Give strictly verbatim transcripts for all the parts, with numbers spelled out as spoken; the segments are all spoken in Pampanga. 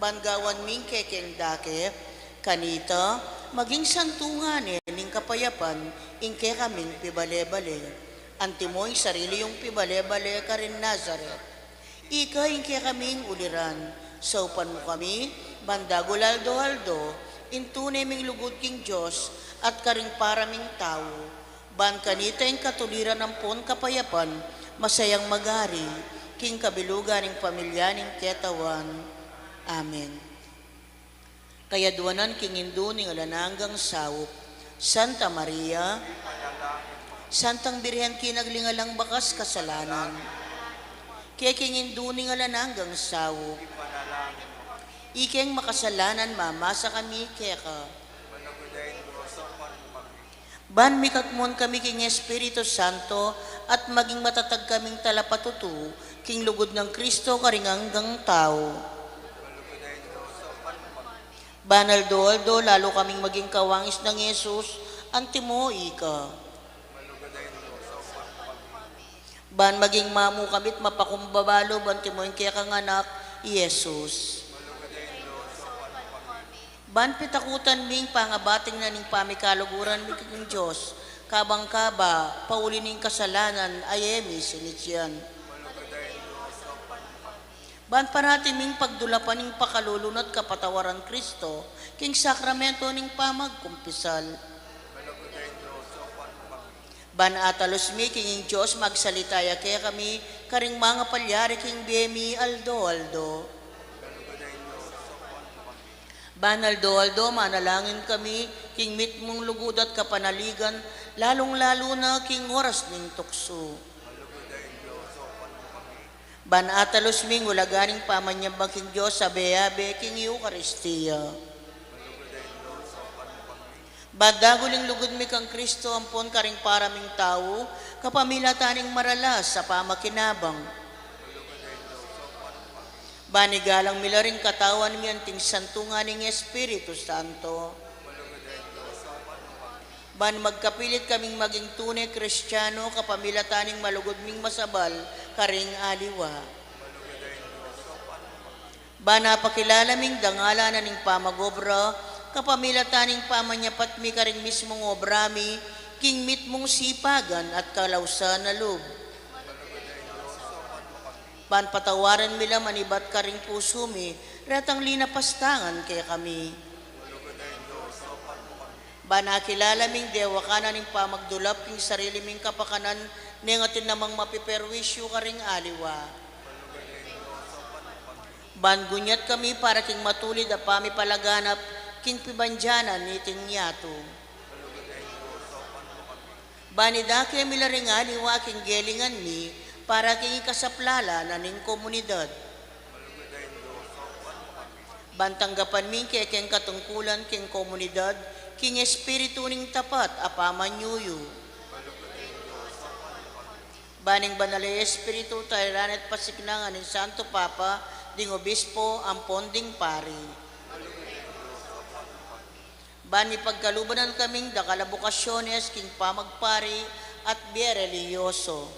Ban gawan ming kekeng dake, kanita, maging santungan ne ning kapayapan ing kekaming pibale-bale. Antimo ing sarili yung pibale-bale karin Nazaret. Ika ing kekaming uliran, saupan mu kami, ban dagul aldo-aldo, ing tune ming lugud king Dios, at karing para ming tau. Ban kanita ing katuliran ampon kapayapan, masayang magari, king kabilugan ning pamilya ning ketawan. Amen. Kayadwanan king Indu ning alang anggang saup, Santa Maria, Santang Birhen kinagling alang bakas kasalanan, kekeng Indu ning alang anggang saup, ikeng makasalanan mamasa kami keka. Ban mikatmon kami king Espiritu Santo at maging matatag kaming talapatutu king lugud nang Kristo karing anggang tau. Ban aldo-aldo lalu kaming maging kawangis nang Jesus, antimo ika. Ban maging mamu kami't mapakumbaba lub antimo ing kekang Anak, i Jesus. Ban pitakutan ming pangabating na ning pamikaluguran mi king Dios, kabang kaba, pauli ning kasalanan a e mi sinisian. Ban parati ming pagdulapan ing pakalulu na't kapatawaran Kristo, king sakramento ning pamagkumpisal. Ban atalus mi king ing Dios magsalita ya kekami, karing mangapalyari king bie mi aldo-aldo. Ban aldo-aldo manalangin kami, king mitmung lugud at kapanaligan, lalung-lalu na king oras ning tuksu. Ban atalus ming ulaga ning pamanyamba king Dios abe-abe king Eukaristia. Ban dagul ing lugud mi kang Kristo ampon karing para ming tau, kapamilatan ning maralas a pamakinabang. Ban igalang mi la ring katawan mi anting santungan ning Espiritu Santo. Ban magkapilit kaming maging tune Kristiano kapamilatan ning malugud ming masabal karing aliwa. Ban apakilala ming dangalan na ning pamag-obra kapamilatan ning pamanyapat mi karing mismung obra mi king mitmung sipagan at kalausan a lub. Ban patawaran mi la manibat karing pusu mi retang linapastangan kekami. Ban akilala ming dewakan na ning pamagdulap king sarili ming kapakanan neng atin namang mapiperwisyu karing aliwa. Ban gunyat kami para king matulid a pamipalaganap king pibandianan niting yatu. Ban idake mi la ring aliwa king gelingan mi para king ikasaplala na ning komunidad. Ban tanggapan mi ing kekeng katungkulan king komunidad king espiritu ning tapat a pamanyuyu. Ban ing Banal a Espiritu tayran at pasiknangan ning Santo Papa, ding Obispo, ampon ding pari. Ban mipagkaluban na kaming dakal a bokasyones king pamagpari at bie relihiyoso.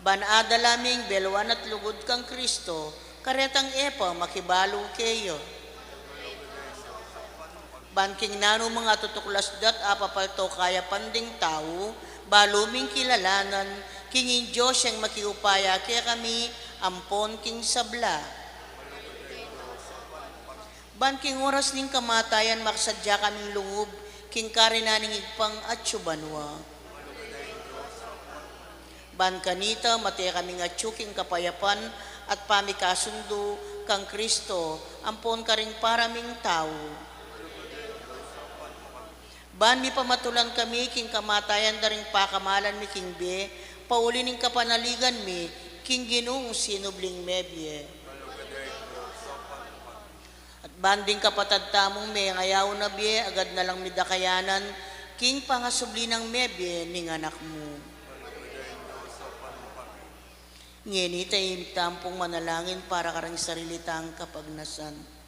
Ban adala ming beluan at lugud kang Kristo, karetang e pa makibalu keya. Ban king nanu mang atutuklas da't apapalto kayapan ding tau, balu ming kilalanan, king ing Dios yang makiupaya kekami, ampon king sabla. Ban king oras ning kamatayan makasadya kaming lungub king karinan ning Ibpang atsu banua. Ban kanita mate kaming atsu king kapayapan at pamikasundu kang Kristo ampon karing para ming tau. Ban mipamatulan kami king kamatayan da ring pakamalan mi king bie, pauli ning kapanaligan mi king Ginung sinubling mebie. At ban ding kapatad tamung mengayaw na bie, agad na lang mi dakayanan king pangasubli nang mebie ning Anak mu. Ngeni taimik tampung manalangin para kareng sarili tang kapagnasan.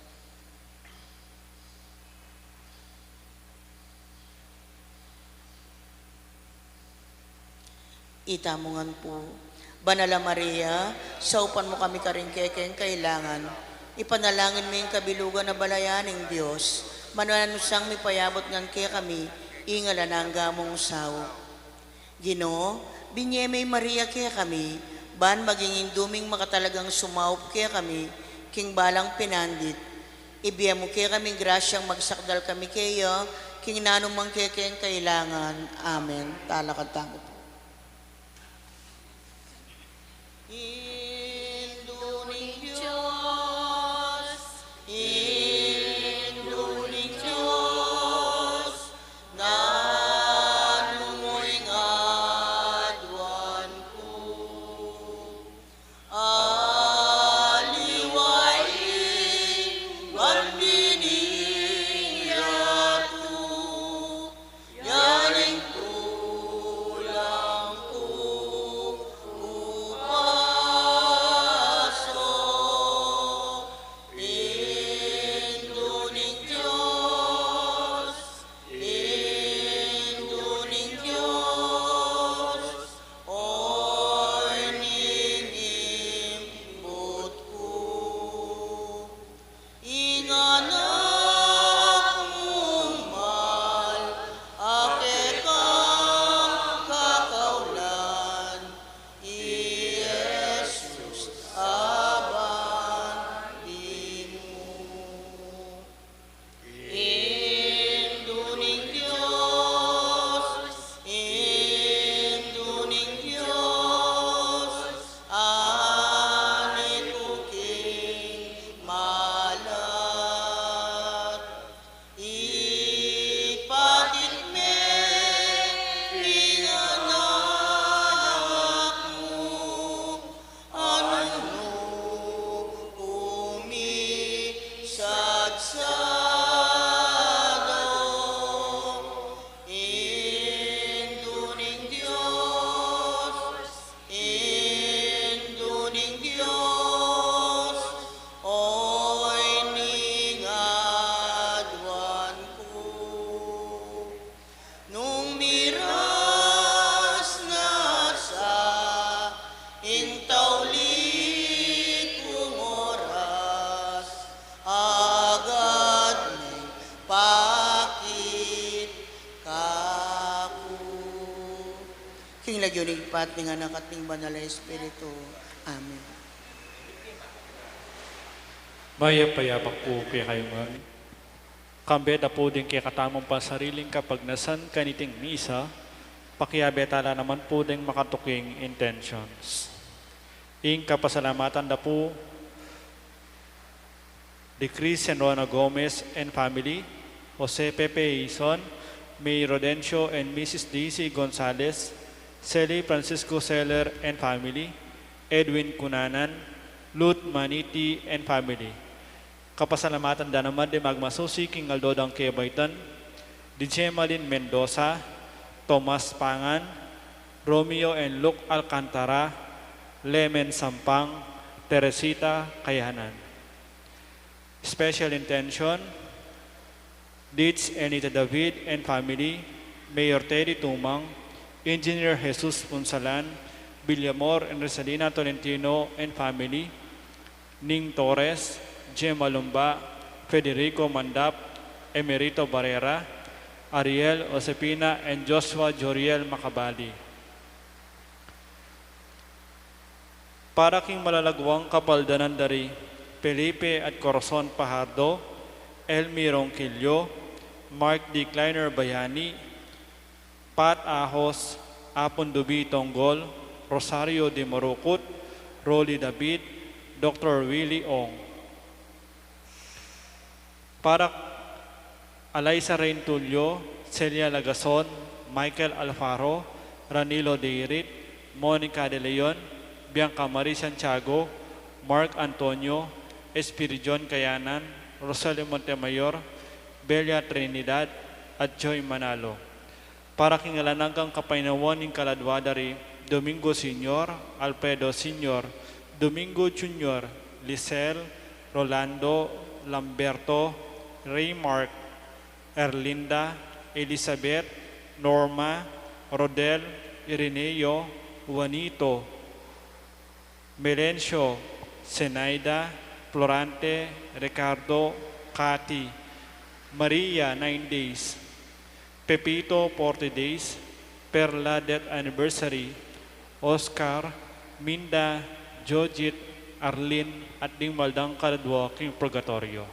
Itamu ngan pu, Banal a Maria, saupan mu kami karing kekeng kailangan. Ipanalangin mu ing kabilugan a balayan ning Dios. Manuan mu sang mipayabut ngan kekami, ing alang angga mung saup. Ginu, binye me i Maria kekami, ban maging indu ming makatalagang sumaup kekami, king balang pinandit. Ibie mu kekami grasyang magsakdal kami keya, king nanu mang kekeng kailangan. Amen. Talakad tamu pu. Indu ning Dios, Indu ning Dios, nanu mu ing aduan ku? Aliwa ing bandi ning yatu, yaling tulang ku, ku paso, Indu ning Dios, Indu ning Dios, oy ning imbut ku. Ing anak mung mal a kekang kakaulan, i Jesus a bandi mu. Indu ning Dios, Indu ning Dios, anit ku king malat. Ipakit me ing anak mu, a nung kumisagsag. Indu ning Dios, Indu ning Dios, oy ning aduan ku. Nung miras na sa ing tauli kung oras, agad meng pakit kaku. King lagyu ning Ibpa, at ning Anak, at ning Banal a Espiritu. Amen. Mayap a yabak pu kekayu ngan. Kambe da pu ding kekatamung pansariling kapagnasan kaniting misa, pakiabe tala naman pu ding makatuking intentions. Ing kapasalamatan da pu di Chris and Rona Gomez and family, Jose Pepe Ison, May Rodencio and Missus Daisy Gonzalez, Sally Francisco Seller and family, Edwin Cunanan, Ruth Maniti and family. Kapasalamatan da naman di magmasusi king aldo dang kebaitan, di Jemalyn Mendoza, Tomas Pangan, Romeo and Luke Alcantara, Lemen Sampang, Teresita Kayanan. Special intention, Ditch Enita David and family, Mayor Teddy Tumang, Engineer Jesus Punsalan, Villamor and Rosalina Tolentino and family, Ning Torres, Gemma Lumba, Federico Mandap, Emerito Barrera, Ariel, Josefina, and Joshua Joriel Macabali. Para king malalaguang kapaldanan da ri Felipe at Corazon Pajardo, Elmi Ronquillo, Mark D. Kleiner Bayani, Pat Ahos, Apun Dubi Tonggol, Rosario de Morucut, Rolly David, Doctor Willie Ong. Para Alaisa Reintulio, Celia Lagason, Michael Alfaro, Ranilo Deirit, Monica De Leon, Bianca Marie Santiago, Mark Antonio, Espiridion Kayanan, Rosalie Montemayor, Belia Trinidad, at Joy Manalo. Para king alang anggang kapaynawan ning kaladua da ri Domingo Senior, Alfredo Senior, Domingo Junior, Lisel, Rolando, Lamberto, Raymark, Erlinda, Elizabeth, Norma, Rodel, Ireneo, Juanito, Melencio, Zenaida, Florante, Ricardo, Cathy, Maria, nine days, Pepito, forty days, Perla, death anniversary, Oscar, Minda, Jojit, Arlene, at ding maldang kaladua king purgatoryo.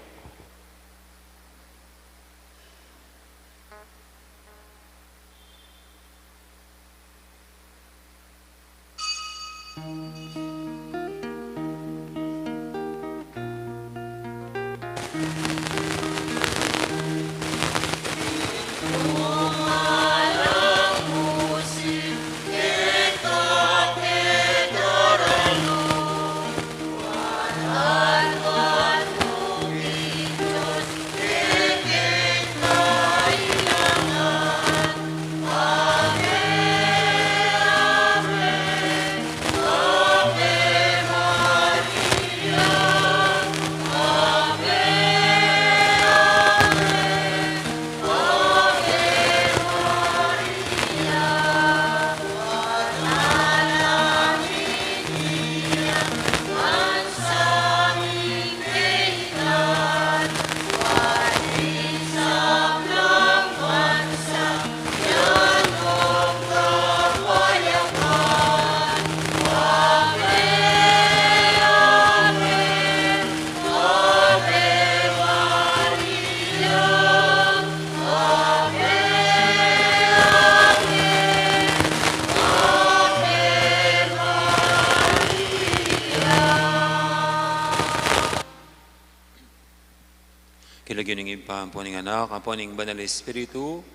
King lagyu ning Ibpa, ampo ning Anak, ampo ning Banal Espiritu.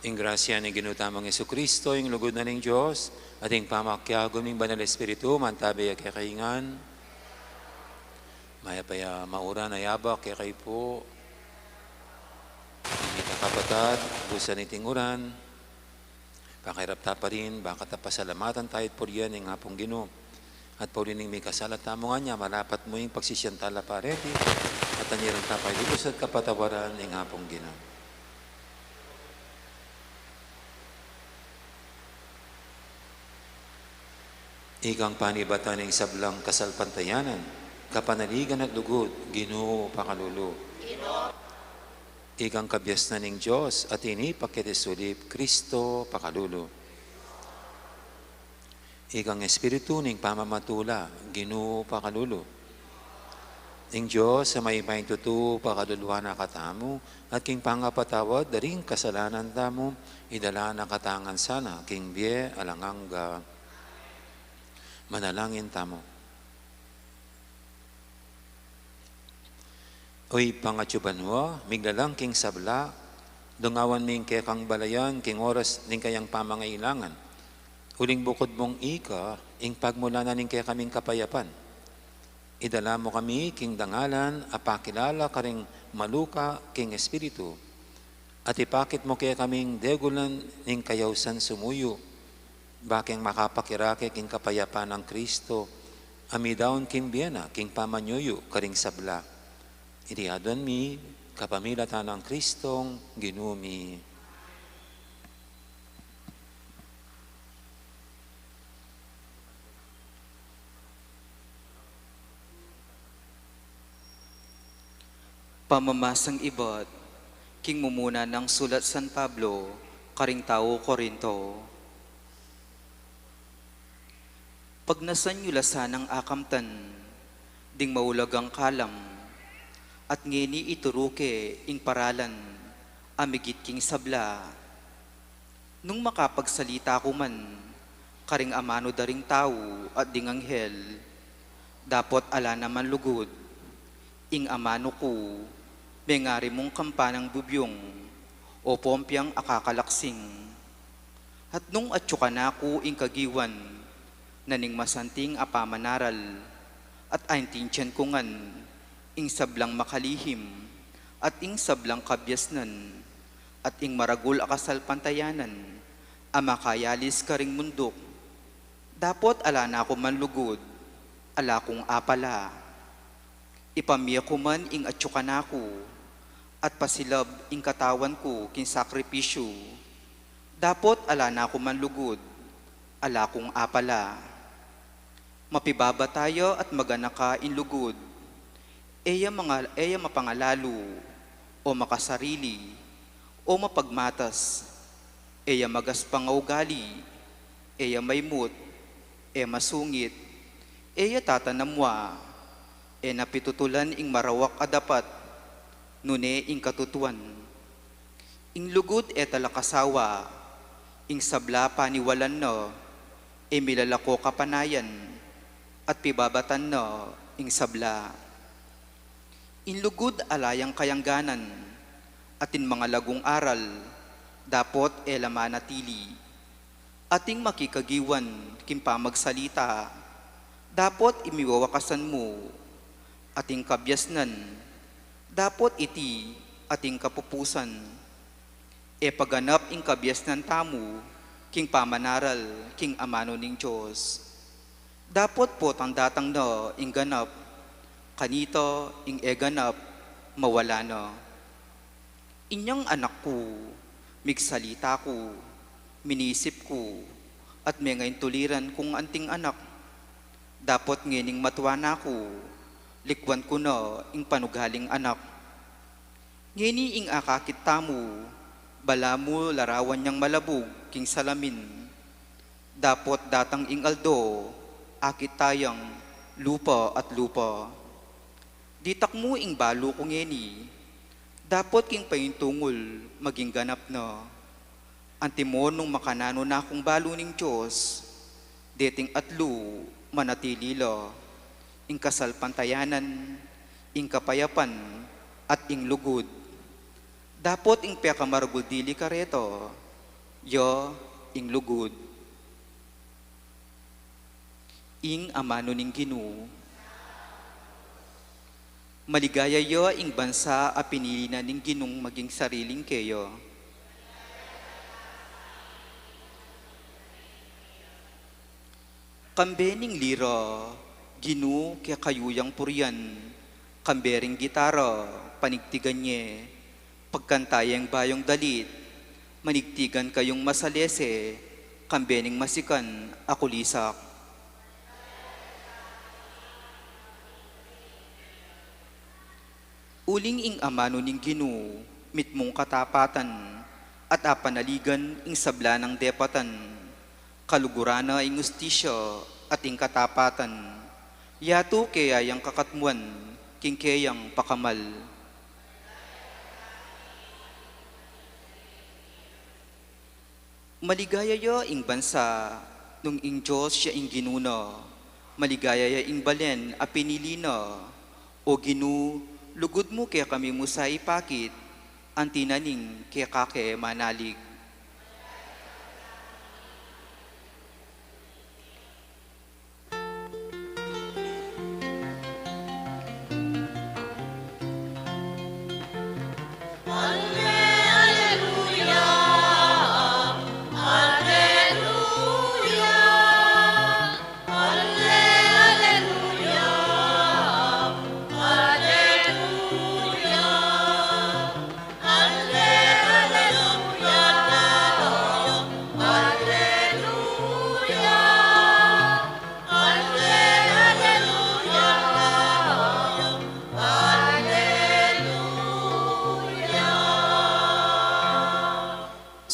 Ing grasya ning Ginu tamung Jesucristo, ing lugud na ning Dios, at ing pamakiagum ning Banal Espiritu, mantabi ya kekayu ngan. Mayap a mauran a abak kekayu pu. Ing mita kapatad, busan iting uran, pakirap ta pa rin, ba ka ta pasalamatan taya at purian ing Apung Ginu. At pauli ning mikasala tamu ngan ya, marapat mu ing pagsisian tala pa reti, at anyaran ta pa ilubus at kapatawaran ing Apung Ginu. Ikang panibatan ning sablang kasalpantayanan, kapanaligan at lugud, Ginu pakalulu. Ikang kabiasnan ning Dios, at ini pakete sulip, Kristo pakalulu. Ikang Espiritu ning pamamatula, Ginu pakalulu. Ing Dios a mayupayang tutu pakaluluan na katamu, at king pangapatawad da ring kasalanan tamu, idala na katamu ngan sana king bie alang angga. Manalangin tamu. O Ibpa, atsu ka banua, miglalang king sabla, dungawan mi ing kekang balayan king oras ning kayang pamangailangan. Uling bukud mung ika ing pagmulanan ning kekaming kapayapan, idala mu kami king dangalan a pakilala karing maluka king Espiritu, at ipakit mu kekaming degulan ning kayausan sumuyu, ba keng makapakirake king kapayapan nang Kristo, a midaun king bie na king pamanyuyu karing sabla. Iti aduan mi kapamilatan nang Kristong Ginu mi. Pamamasang ibat king mumuna nang sulat San Pablo karing tau Corinto. Pagnasan yu la sanang akamtan ding maulagang kalam, at ngeni ituru ke ing paralan a migit king sabla. Nung makapagsalita ku man karing amanu da ring tau at ding anghel, dapot ala na man lugud, ing amanu ku mengari mung kampanang bubyung o pompiang akakalaksing. At nung atsukan na ku ing kagiwan na ning masanting a pamanaral, at aintindian ku ngan ing sablang makalihim at ing sablang kabiasnan, at ing maragul a kasalpantayanan a makayalis karing munduk. Dapot ala na ku man lugud, ala kung apala. Ipamie ku man ing atsukan na ku, at pasilab ing katawan ku king sakripisyu. Dapot ala na ku man lugud, ala kung apala. Mapibabata ya at maganaka ing lugud. E ya manga-, e ya mapangalalu, o makasarili, o mapagmatas, e ya magaspang a ugali, e ya maimut, e masungit, e ya tatanamwa, e na pitutulan ing marawak a dapat, nune ing katutuan. Ing lugud e talakasawa, ing sabla paniwalan na, e milalako kapanayan, at pibabatan na ing sabla. Ing lugud ala yang kayangganan, atin mangalagung aral, dapot e la manatili. Ating makikagiwan king pamagsalita, dapot imiwawakasan mu, ating kabiasnan, dapot iti ating kapupusan. E paganap ing kabiasnan tamu king pamanaral king amanu ning Dios. Dapot potang datang na ing ganap, kanita ing e ganap mawala na. Inyang anak ku, migsalita ku, minisip ku, at mengaintuliran kung anting anak. Dapot ngening matua na ku, likwan ku na ing panugaling anak. Ngeni ing akakit tamu, balamu larawan yang malabug king salamin. Dapot datang ing aldo, akit tayang lupa at lupa. Ditak mu ing balu ku ngeni, dapot king paintungul maging ganap na. Antimo nung makananu na kung balu ning Dios, deting atlu manatili la, ing kasalpantayanan, ing kapayapan, at ing lugud. Dapot ing pekamaragul dili kareta, ya ing lugud. Ing amanu ning Ginu. Maligaya ya ing bansa a pinili na ning Ginung maging sariling keya. Kambe ning lira, Ginu, kekayu yang purian, kambe ring gitara, panigtigan ye, pagkanta yeng bayung dalit, manigtigan kayung masalese, kambe ning masikan a kulisak. Uling ing amanu ning Ginu, mitmung katapatan, at apanaligan ing sabla nang depatan, kaluguran na ing ustisya at ing katapatan, yatu keya yang kakatmuan, king keyang pakamal. Maligaya ya ing bansa, nung ing Dios ya ing Ginu na. Maligaya ya ing balen a pinili na. O Ginu, lugud mu kekami mu sa ipakit, anti na ning keka ke manalig.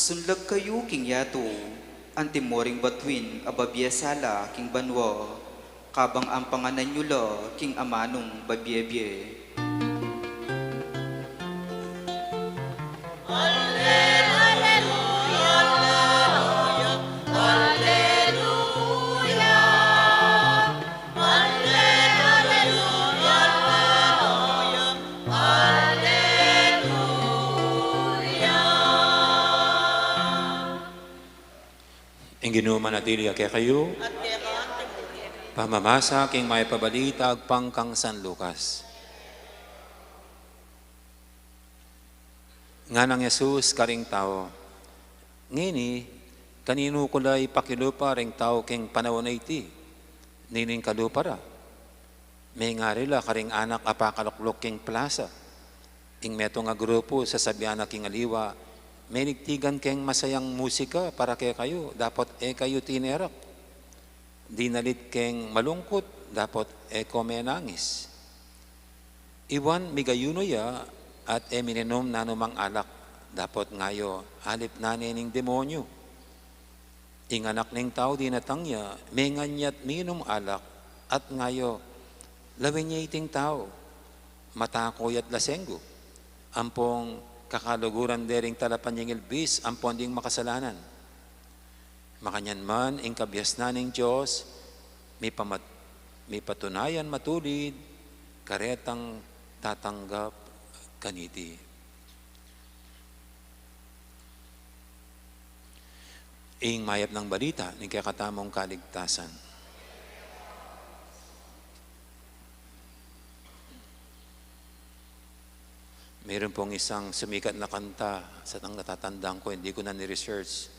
Sunlag kayu king yatu, antimo ring batuin a babie sala king banua, kabang ampanganan yu la king amanung babie-bie. Ing Ginu manatili ya kekayu. At keka naman. Pamamasa king mayap a balita agpang kang San Lucas. Ngana nang Jesus karing tau, ngeni, kaninu ku la ipakilupa ring tau king panaun a iti? Nining kalupa ra? Mengari la karing anak a pakalukluk king plasa. Ing metung a grupu sasabian na king aliwa, menigtigan keng masayang musika para kekayu, dapot e kayu tinerak. Dinalit keng malungkut, dapot e ko menangis. Iwan migayuno ya at e mininum nanumang alak, dapot ngayo alip na ne ning demonyu. Ing Anak ning Tau dinatang ya, mengan ya't minum alak, at ngayo lawen ya iting tau. Matako ya't lasenggu, ampong kakaluguran de ring talapanyingil bis ampon ding makasalanan. Makanyan man, ing kabiasnan ning Dios mipamat-, mipatunayan matulid karetang tatanggap kaniti. Ing mayap nang balita ning kekatamung kaligtasan. Meron pong isang sumikat na kanta, sa tang natatandaan ko, hindi ko na ni-research.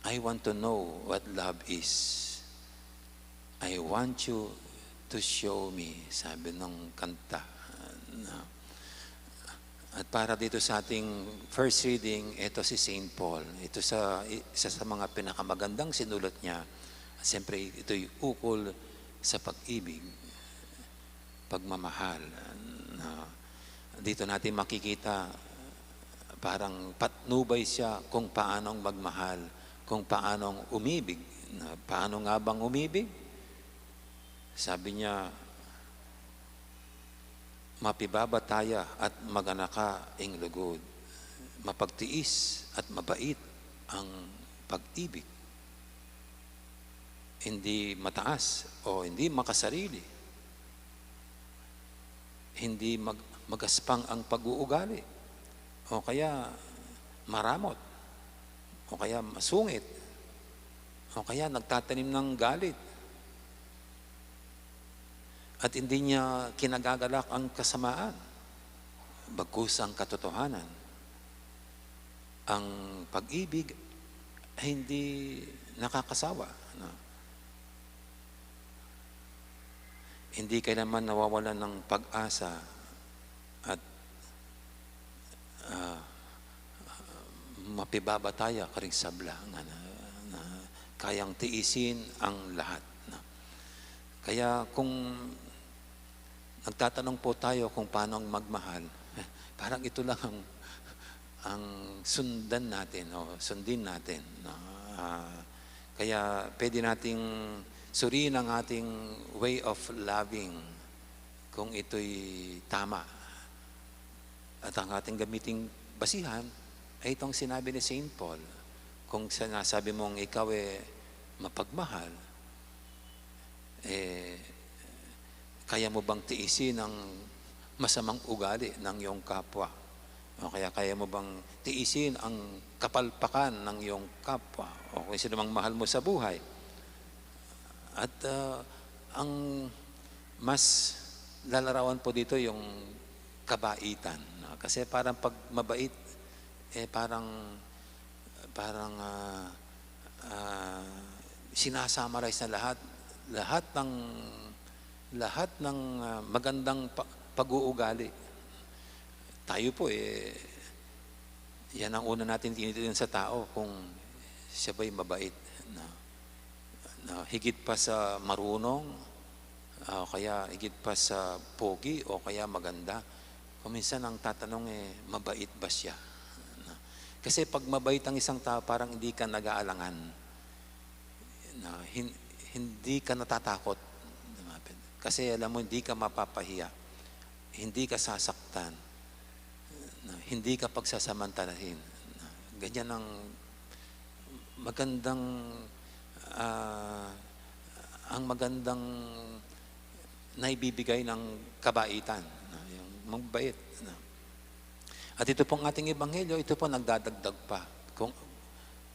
"I want to know what love is. I want you to show me," sabi ng kanta. Na, at para dito sa ating first reading, ito si Saint Paul. Ito sa, isa sa mga pinakamagandang sinulat niya. At siyempre, ito'y ukol sa pag-ibig, pagmamahal. Na, dito natin makikita, parang patnubay siya kung paanong magmahal, kung paanong umibig. Na, paano nga bang umibig? Sabi niya, "Mapibabataya at maganaka ing lugud, mapagtiis at mabait ang pag-ibig." Hindi mataas o hindi makasarili, hindi mag-, magaspang ang pag-uugali, o kaya maramot, o kaya masungit, o kaya nagtatanim ng galit. At hindi niya kinagagalak ang kasamaan, bagkus ang katotohanan. Ang pag-ibig ay hindi nakakasawa, no? Hindi kailanman nawawalan ng pag-asa at, ah, mapibabataya karing sabla nga na, na kayang tiisin ang lahat, no? Kaya kung nagtatanong po tayo kung paano ang magmahal, parang ito lang ang, ang sundan natin o sundin natin, no? Ah, kaya pwede nating suriin ang ating way of loving, kung ito'y tama. At ang ating gamiting basihan ay itong sinabi ni Saint Paul. Kung sinasabi mong ikaw, eh, mapagmahal, eh, kaya mo bang tiisin ang masamang ugali ng iyong kapwa? O kaya kaya mo bang tiisin ang kapalpakan ng iyong kapwa? O kung sino mang mahal mo sa buhay. At, ah, ang mas lalarawan po dito yung kabaitan, no? Kasi parang pag mabait, eh, parang, parang, ah, ah, sinasummarize na lahat, lahat ng, lahat ng, ah, magandang pa-, pag-uugali. Tayo po, eh, yan ang una natin tinitingnan sa tao, kung siya ba'y mabait, no? Na higit pa sa marunong, ah, o kaya higit pa sa pogi, o kaya maganda. Kung minsan ang tatanong, eh, mabait ba siya? Na, kasi pag mabait ang isang tao, parang hindi ka nag-aalangan. Na, hin-, hindi ka natatakot lumapit. Kasi alam mo, hindi ka mapapahiya. Hindi ka sasaktan. Na, hindi ka pagsasamantalahin. Na, ganyan ang magandang, ah, ang magandang naibibigay ng kabaitan, no? Yung mabait, no? At ito pong ating ebanghelyo, ito po nagdadagdag pa kung,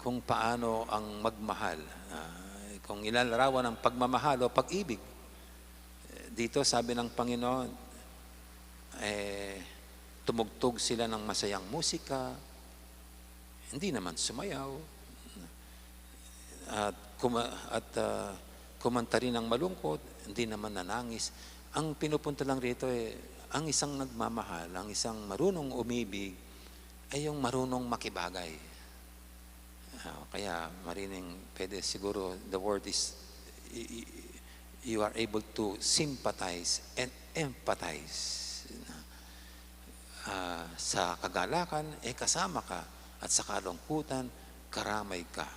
kung paano ang magmahal, ah, kung ilalarawan ng pagmamahal o pag-ibig. Dito, sabi ng Panginoon, eh, tumugtog sila ng masayang musika, hindi naman sumayaw. At kuma-, at, ah, kumanta rin ng malungkot, hindi naman nanangis. Ang pinupunto lang rito, eh, ang isang nagmamahal, ang isang marunong umibig, ay yung marunong makibagay. Ah, kaya marining, pwede siguro, the word is, y-, y-, you are able to sympathize and empathize, ah, sa kagalakan, eh, kasama ka, at sa kalungkutan, karamay ka.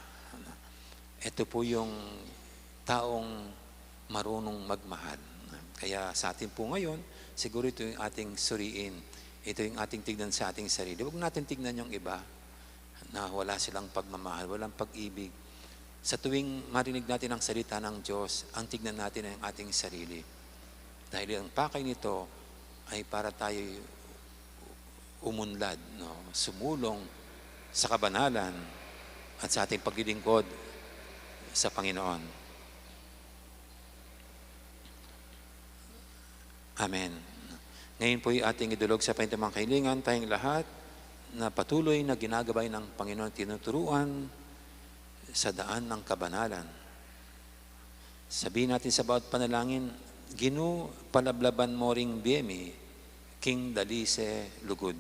Ito po yung taong marunong magmahal. Kaya sa atin po ngayon, siguro ito yung ating suriin, ito yung ating tignan sa ating sarili. Huwag natin tignan yung iba na wala silang pagmamahal, walang pag-ibig. Sa tuwing marinig natin ang salita ng Diyos, ang tignan natin ay ang ating sarili. Dahil ang pakay nito ay para tayo umunlad, no? Sumulong sa kabanalan at sa ating paglilingkod sa Panginoon. Amen. Ngayon po'y ating idulog sa panibagong kahilingan, tayong lahat na patuloy na ginagabay ng Panginoon, tinuturuan sa daan ng kabanalan. Sabihin natin sa bawat panalangin, "Ginu, palablaban mo ring bie mi king dalise lugud."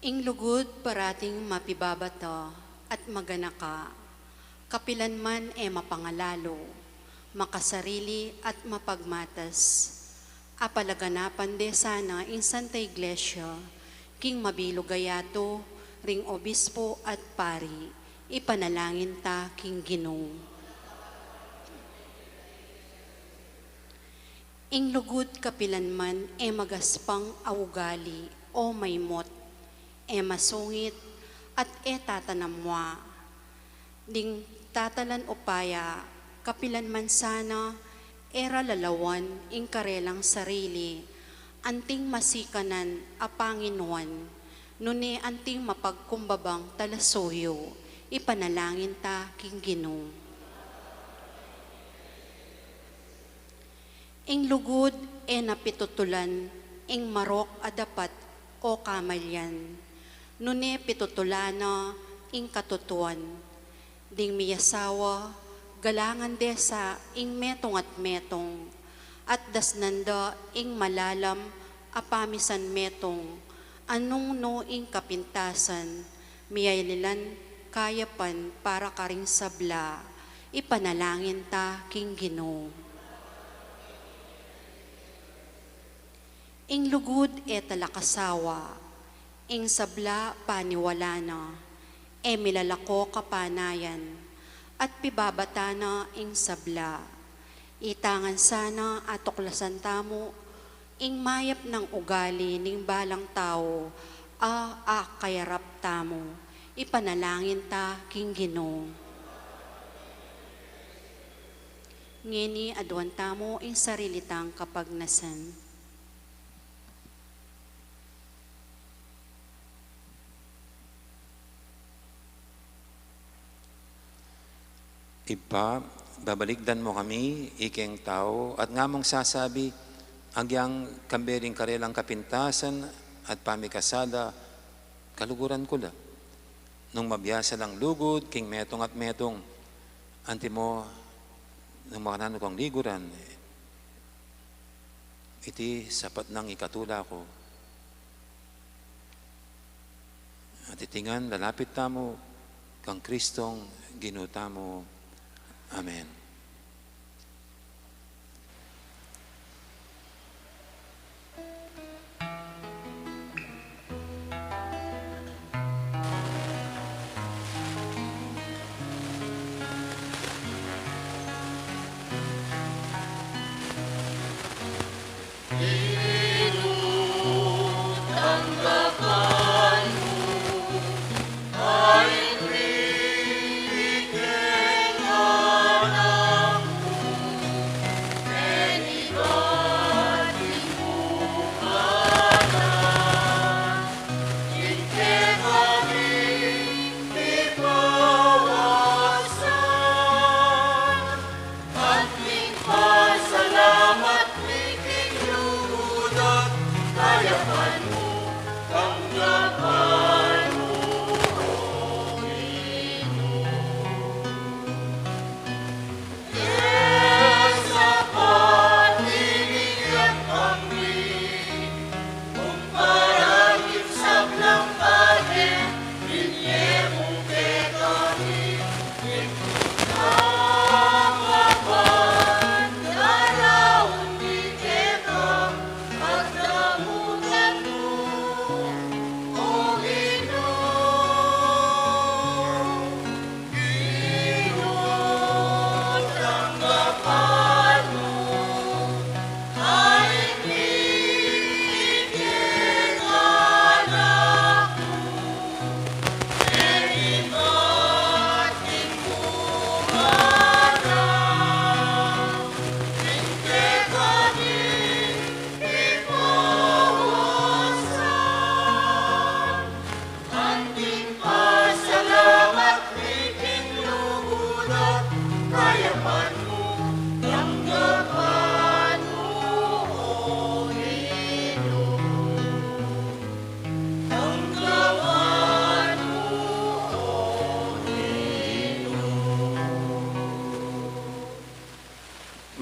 Ing lugud parating mapibabata at maganaka, kapilanman e mapangalalu, makasarili at mapagmatas. Apalaganapan de sana ing Santa Iglesia, king mabilug a yatu ring obispo at pari, ipanalangin ta king Ginu. Ing lugud kapilanman e magaspang a ugali o maimut, e masungit, at e tatanamwa. Ding tatalan upaya, kapilanman sana e ra lalawan ing karelang sarili, anting masikanan a panginuan, nune anting mapagkumbabang talasuyu, ipanalangin ta king Ginu. Ing lugud e na pitutulan ing marok a dapat o kamalyan, nune pitutulan na ing katutuan. Ding miyasawa, galangan de sa ing metung at metung, at dasnan da ing malalam a pamisan metung, a nung nu ing kapintasan, miyalilan kayapan para karing sabla, ipanalangin ta king Ginu. Ing lugud e talakasawa, ing sabla paniwala na, e milalako kapanayan, at pibabata na ing sabla. Itangan sana atuklasan tamu ing mayap nang ugali ning balang tau a akayarap tamu, ipanalangin ta king Ginu. Ngeni aduan tamu ing sarili tang kapagnasan. Ibpa, babalikdan mu kami ikeng tau, at ngamung sasabi, "Agyang kambe ring karelang kapintasan at pamikasala, kaluguran ku la." Nung mabiasa lang lugud king metung at metung, antimo nung makananu kung liguran, iti sapat nang ikatula ku. At iti ngan lalapit tamu kang Kristong Ginu tamu. Amen.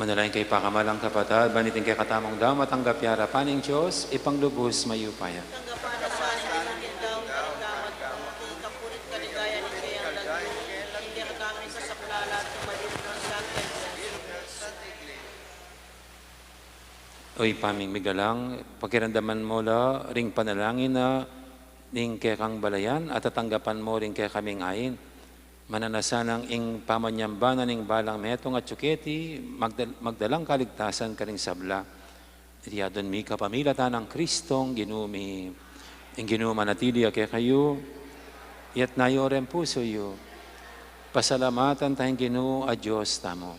Manalangin kayu, pakamalan kung kapatad, ban iting kekatamung daun matanggap ya arapan ning Dios, Ibpang lubus mayupaya. Tanggapan na sa atin ing daun karing gamat mu, king kapurian at kaligayan ning kayang lagyu, ing kekatamung kasaplalan, tumalim na sa atin. O Ibpa ming migalang, pakiramdaman mu la ring panalangin na ning kekang balayan at tatanggapan mu ring kekaming ain. Mananu na sanang ing pamanyamba na ning balang metung atyu keti, magdal-, magdalang kaligtasan karing sabla. Iti adwan mi kapamilatan nang Kristong Ginu mi. Ing Ginu manatili ya kekayu, iyatas yu ring pusu yu. Pasalamatan taya ing Ginu a Dios tamu.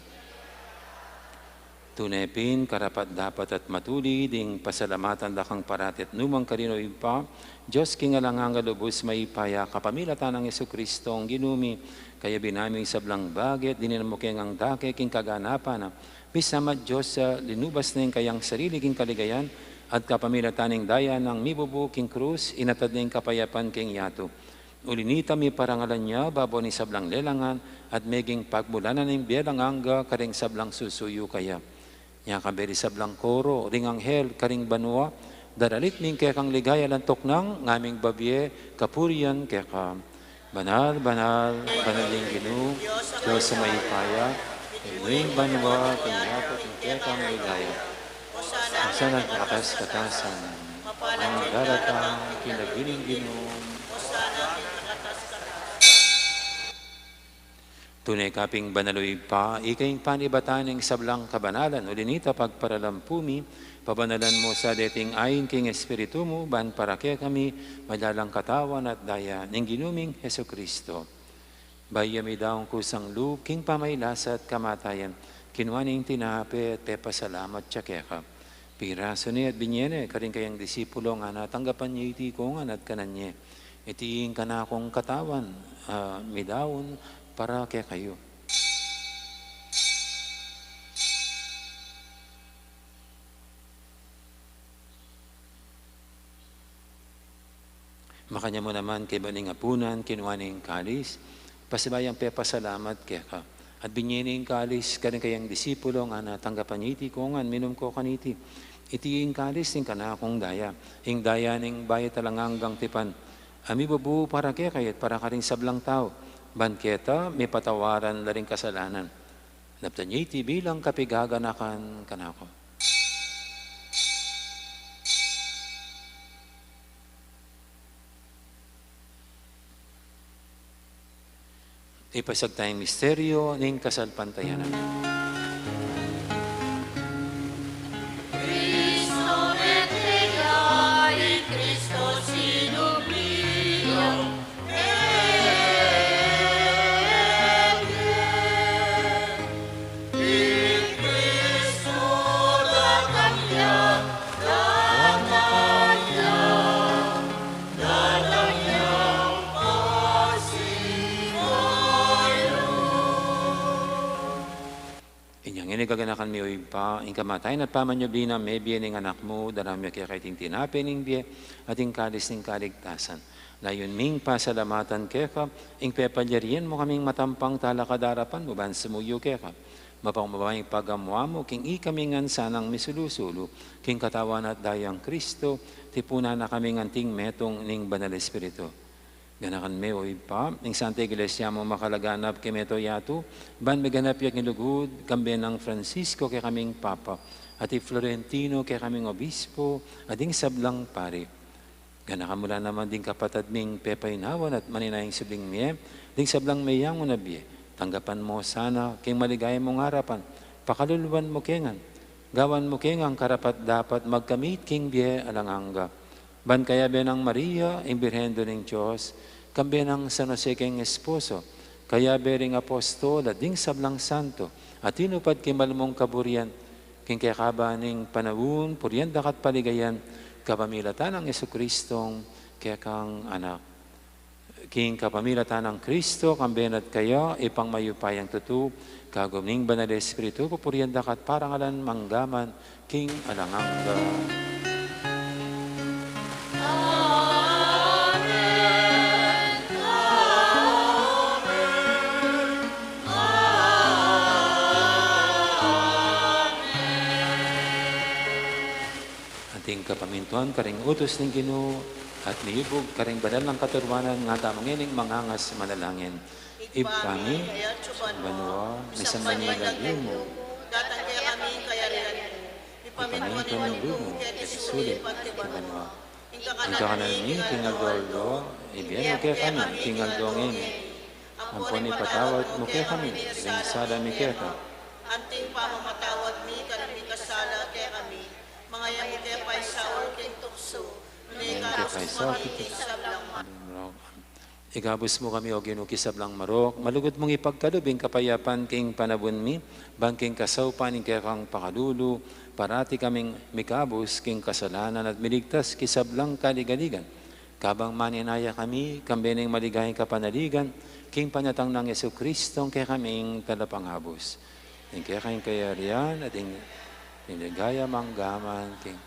Tune pin, karapat-dapat at matulid ing pasalamatan da kang parati at nu man karin, o Ibpa, Dios king alang angga, lubus mayupaya, kapamilatan nang Jesucristo a Ginu mi, kayabe na mi ing sablang bage at dinan mu keng dake king kaganapan na, misamban Dios a linubas na ing kayang sarili king kaligayan, at kapamilatan ning daya nang mibubu king krus, inatad na ing kapayapan king yatu. Uli na nita, miparangalan ya babo ning sablang lelangan, at meging pagmulanan ning bie alang angga karing sablang susuyu kaya. Nya kambe ring sablang koro ring anghel karing banua, daralit mi ing kekang ligaya alang tuknang, ngaming babie kapurian keka. Banal, banal, banal ing Ginu, Dios a mayupaya, Ginu ning banua, king yatu ing kekang ligaya. Hosanna king katas-katasan. Mapalad ya ing daratang king lagyu ning Ginu. Hosanna king katas-katasan. Tune ka pin banal, o Ibpa, ika ing panibatan ning sablang kabanalan, uli na nita pagparalampu mi, pabanalan mu sa deting ain king Espiritu mu, ban para kekami maging katawan at daya ning Ginu ming Jesucristo. Bayu ya midaun kusang lub king pamagkasakit at kamatayan, kinua ne ing tinape at pepasalamat ya keka. Pirasu ne at binie ne karing kayang disipulo, ngana, tanggapan ye iti ikongan at kanan ye. Iti ing kanakung katawan, a midaun para kekayu. Makanyan mu naman kaybat ning apunan, kinua ne ing kalis, pasibayu yang pepasalamat keka. At binie ne ing kalis karing kayang disipulo, ngana, tanggapan ye iti ikongan, minum ko kaniti. Iti ing kalis ning kanakung daya, ing daya ning bayu at alang anggang tipan, a mibubu para kekayu at para karing sablang tau, ban keta mipatawaran la ring kasalanan. Daptan ye iti bilang kapaganakan kanaku. Ipasiag taya ing misteryu ning kasalpantayanan. Inya ngeni, gaganakan mi, o Ibpa, ing kamatayan at pamanyubli nang mebie ning Anak mu, daraun mi keka iting tinape ning bie at ing kalis ning kaligtasan. Layun ming pasalamatan keka ing pepalyarian mu kaming matampang talakad king arapan mu ban sumuyu keka. Mapagmababa ing pagamu-amu king ikami ngan sanang misulu-sulu king katawan at daya nang Kristo, tipunan na kaming anting metung ning Banal Espiritu. Ganakan me, o Ibpa, ing Santa Iglesia mu makalaganap king mabilug a yatu, ban miganap ya king lugud, kambe nang Francisco kekaming Papa, at i Florentino kekaming Obispo, at ding sablang pari. Ganakan mu la naman ding kapatad ming pepaynawan at maninayang subling mie, ding sablang meyangu na bie. Tanggapan mu sana king maligaya mung arapan, pakaluluan mu ke ngan, gawan mu ke ngan karapat-dapat magkamit king bie alang angga. Ban kayabe nang Maria, ing Birhen Indu ning Dios, kambe nang San Jose keng esposo, kayabe ring apostol at ding sablang santo, a tinupad king mal mung kaburian, king kekaba ning panaun, purian da ka at paligayan, kapamilatan nang Jesucristong kekang Anak. King kapamilatan nang Kristo, kambe na at kaya, Ibpang mayupayang tutu, kagum ning Banal Espiritu, pupurian da ka at parangalan mangga man king alang angga. Kapamintuan karing utus ning Ginu, at miyubug karing banal nang katuruanan, nga tamu ngening mangangas manalangin. Ibpa mi, banua, misamban ya ing lagyu mu. Datang kekami ing kayarian mu. Mipamintuan ing lub mu keti sulip anti banua. Ing kakanan mi king aldo-aldo ibie mu kekami king aldo ngeni. Ampon ipatawad mu kekami ding sala mi keka, anti ing pamamatawad mi karing mikasala kekami. Manga e mu ke paisaul king tuksu, nune ikabus mu kami king sablang marok. Ikabus mu kami, O Ginu, king sablang marok. Malugud mung ipagkalub ing kapayapan king panabun mi, ban king kasaupan ning kekang pakalulu, parati kaming mikabus king kasalanan at miligtas king sablang kaligaligan. Kabang manenaya kami, kambe ning maligayang kapanaligan, king panyatang nang Jesucristo, ing kekaming Talapangabus. Ing keka ing kayarian at ing, ing ligaya mangga man king.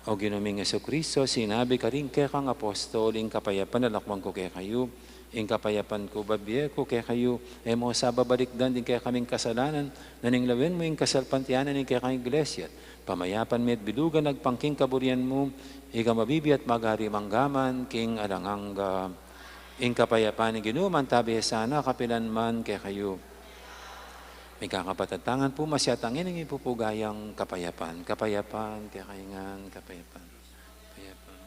O Ginu ming Jesucristo, sinabi karing kekang apostol, ing kapayapan lalakwan ku kekayu, ing kapayapan ku babie ku kekayu, e mu sa babalikdan ding kekaming kasalanan, nune lawen mu ing kasalpantayanan ning kekang iglesia, pamayapan me at bilugan agpang king kaburian mu, ika a mabibie at magari mangga man king alang angga. Ing kapayapan ning Ginu mantabi ya sana kapilan man kekayu. Mikakapatad, tangan pu, masyatang ining ipupugayang kapayapan. Kapayapan kekayu ngan, kapayapan. Kapayapan.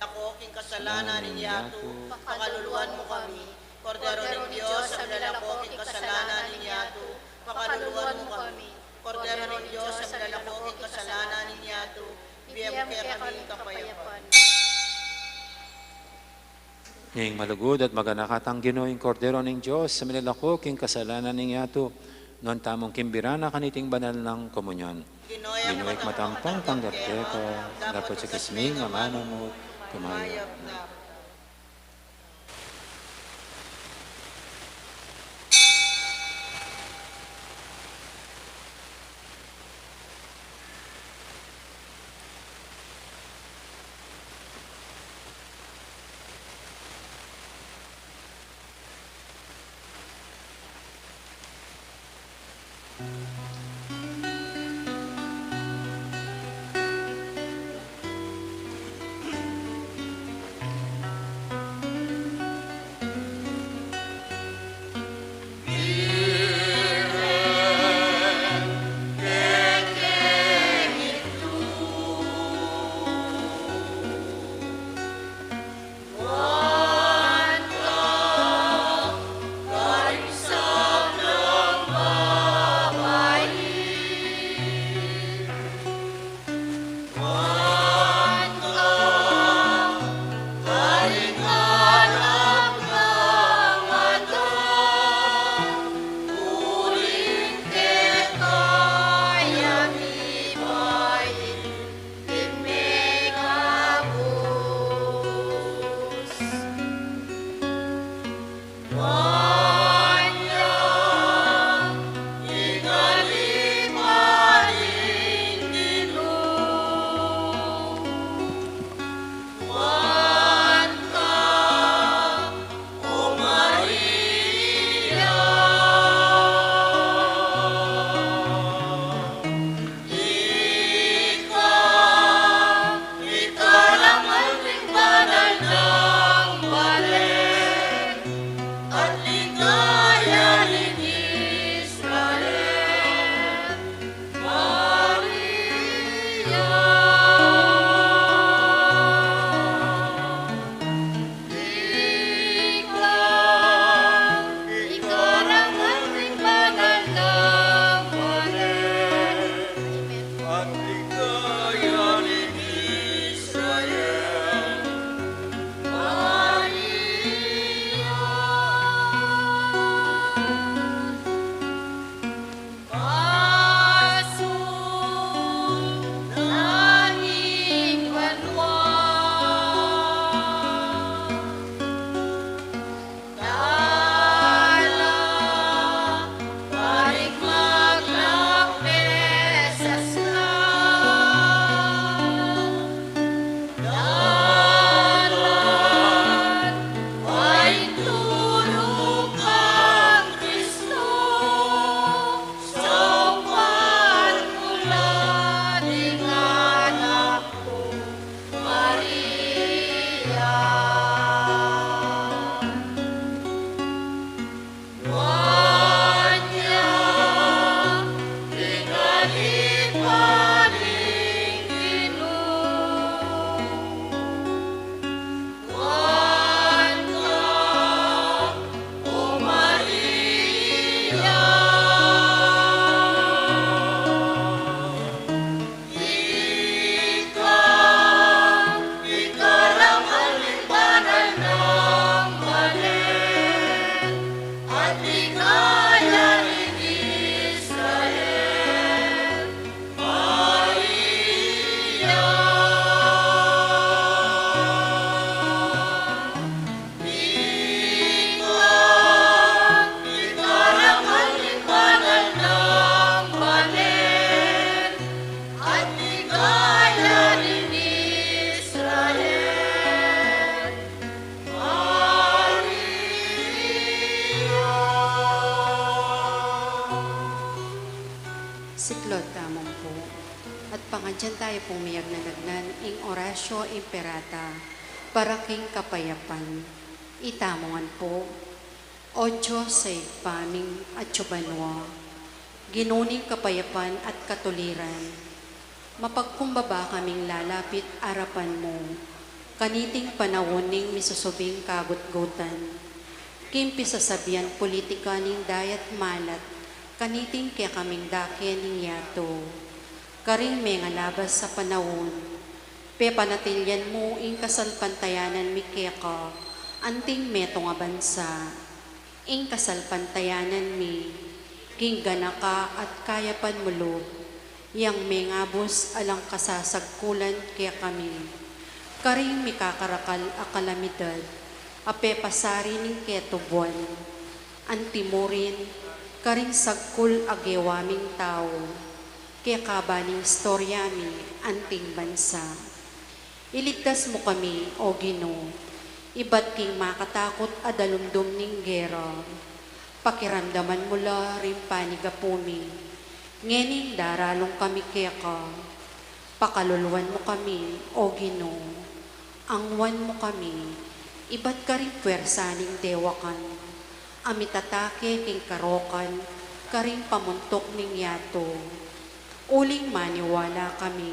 Lako king kasalanan ning yatu, pakaluluan mu kami. Kordero ning Dios, a milalako king kasalanan ning yatu, pakaluluan mu kami. Kordero ning Dios, a milalako king kasalanan ning yatu, ibie mu kekami ing kapayapan. Ing malugud at maganakang Ginu, ing Kordero ning Dios, a milalako king kasalanan ning yatu, nuan tamung kimbira na kaniting banal nang komunyon. Ginu, ikmatampang tanggap keka, dapot ikasming amanu mu, kumayap na. Diyan tayo pong miyag na nagnan ing Oratio Imperata para king kapayapan. Itamu ngan po. O Dios a Ibpa ming atsu banua, Ginu ning kapayapan at katuliran, mapagkumbaba kaming lalapit arapan mu kaniting panaun ning misusubing kagutgutan, king pisasabian politika ning dayat malat kaniting kekaming dake ning yatu. Karing mengalabas a panaun, pepanatilian mu ing kasalpantayanan mi keka anting metung a bansa. Ing kasalpantayanan mi king ganaka at kayapan mu lub, yang mengabus alang kasasagkulan kekami karing mikakarakal a kalamidad a pepasari ning ketubuan, antimurin karing sagkul a gewa ming tau, kekaba ning istorya mi anting bansa. Iligtas mu kami, O Ginu, ibat king makatakut a dalumdum ning gera. Pakiramdaman mu la ring panigapu mi ngening daralung kami keka. Pakaluluan mu kami, O Ginu, angwan mu kami ibat karing pwersa ning dewakan a mitatake king karokan karing pamuntuk ning yatu. Uling maniwala kami,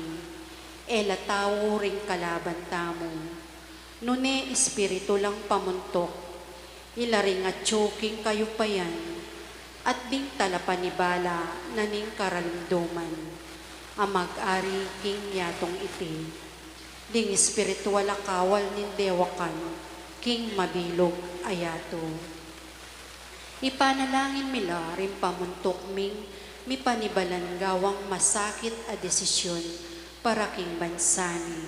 e la tau ring kalaban tamu, nune espiritu lang pamuntuk, ila ring atsu king kayupayan at ding talapanibala na ning karalumduman a mag-ari king yatung iti. Ding espiritual a kawal ning dewakan king mabilug a yatu. Ipanalangin mi la ring pamuntuk ming mipanibalan gawang masakit a desisyun para king bansa mi.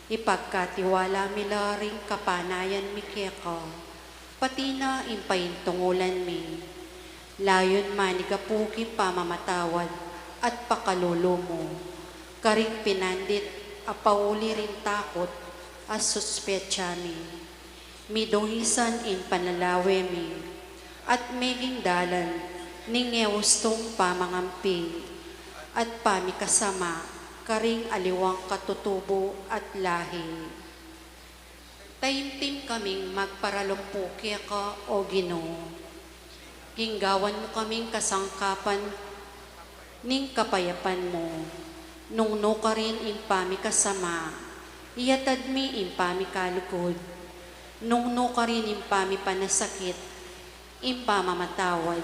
Ipagkatiwala mi la ring kapanayan mi keka, pati na ing paintungulan mi. Layun manigapu king pamamatawad at pakalulu mu karing pinandit a pauli ring takut a suspetsa mi. Midungisan ing panlalawe mi at meging dalan ning e ustung pamangampi at pamikasama karing aliwang katutubu at lahi. Taimtim kaming magparalumpu keka, O Ginu. King gawan mu kaming kasangkapan ning kapayapan mu. Nung nukarin ing pamikasama, iyatad mi ing pamikalugud. Nung nukarin ing pamipanasakit, ing pamamatawad.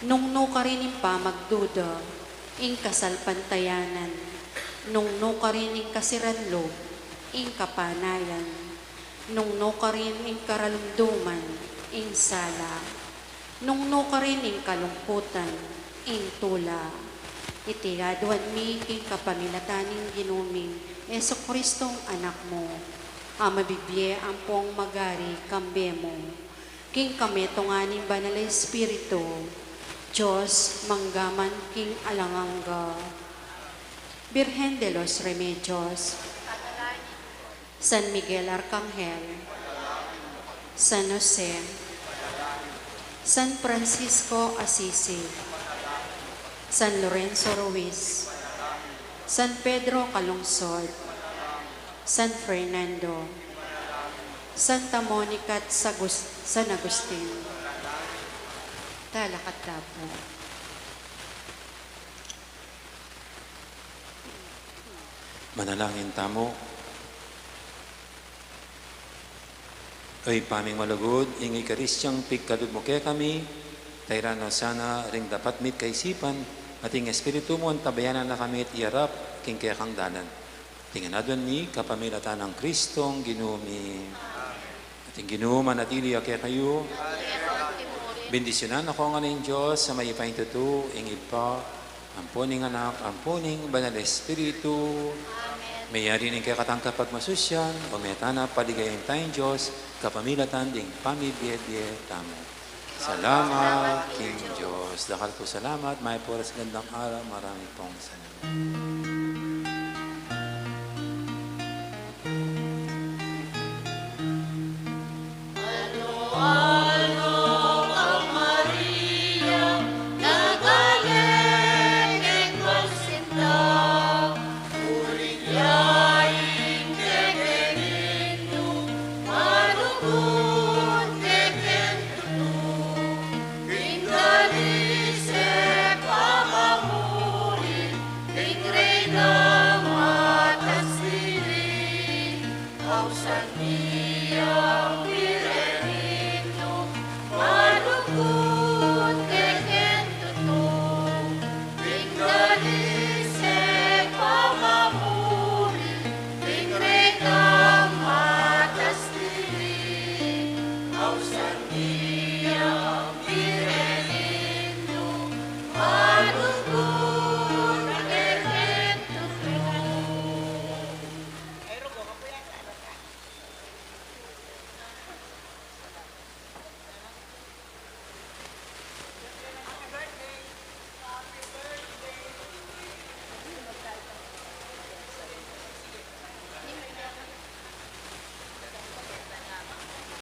Nung nukarin ing pamagduda, ing kasalpantayanan. Nung nukarin ing kasiran lub, ing kapanayan. Nung nukarin ing karalumduman, ing sala. Nung nukarin ing kalungkutan, ing tula. Iti aduan mi king kapamilatan ning Ginu ming Jesucristong Anak mu, a mabibie ampong magari kambe mu, king kametungan ning Banal a Espiritu, Dios, mangga man king alang angga. Virgen de los Remedios, San Miguel Arcangel, San Jose, San Francisco Assisi, San Lorenzo Ruiz, San Pedro Calungsod, San Fernando, Santa Monica at Sagus-, San Agustin. Talakad ta pu. Manalangin tamu. O Ibpa ming malugud, ing Eukaristiang pigkalub mu kekami, tairan no sana ring dapat mit kaisipan, at ing Espiritu mu antabayanan na kami at iyarap king kekang dalan. Iti ngan aduan mi kapamilatan nang Kristong Ginu mi. At ing Ginu manatili ya kekayu. Bendisyunan na ko ngan ning Dios a mayupayang tutu, ing Ibpa, ampo ning Anak, ampo ning Banal a Espiritu. Amen. Meyari ning kekatang kapagmasusian, o meta na paligayan taya ing Dios, kapamilatan ding pamibie-bie tamu. Salamat king Dios. Dakal pung salamat, mayap a oras, gandang araw, marami pong salamat.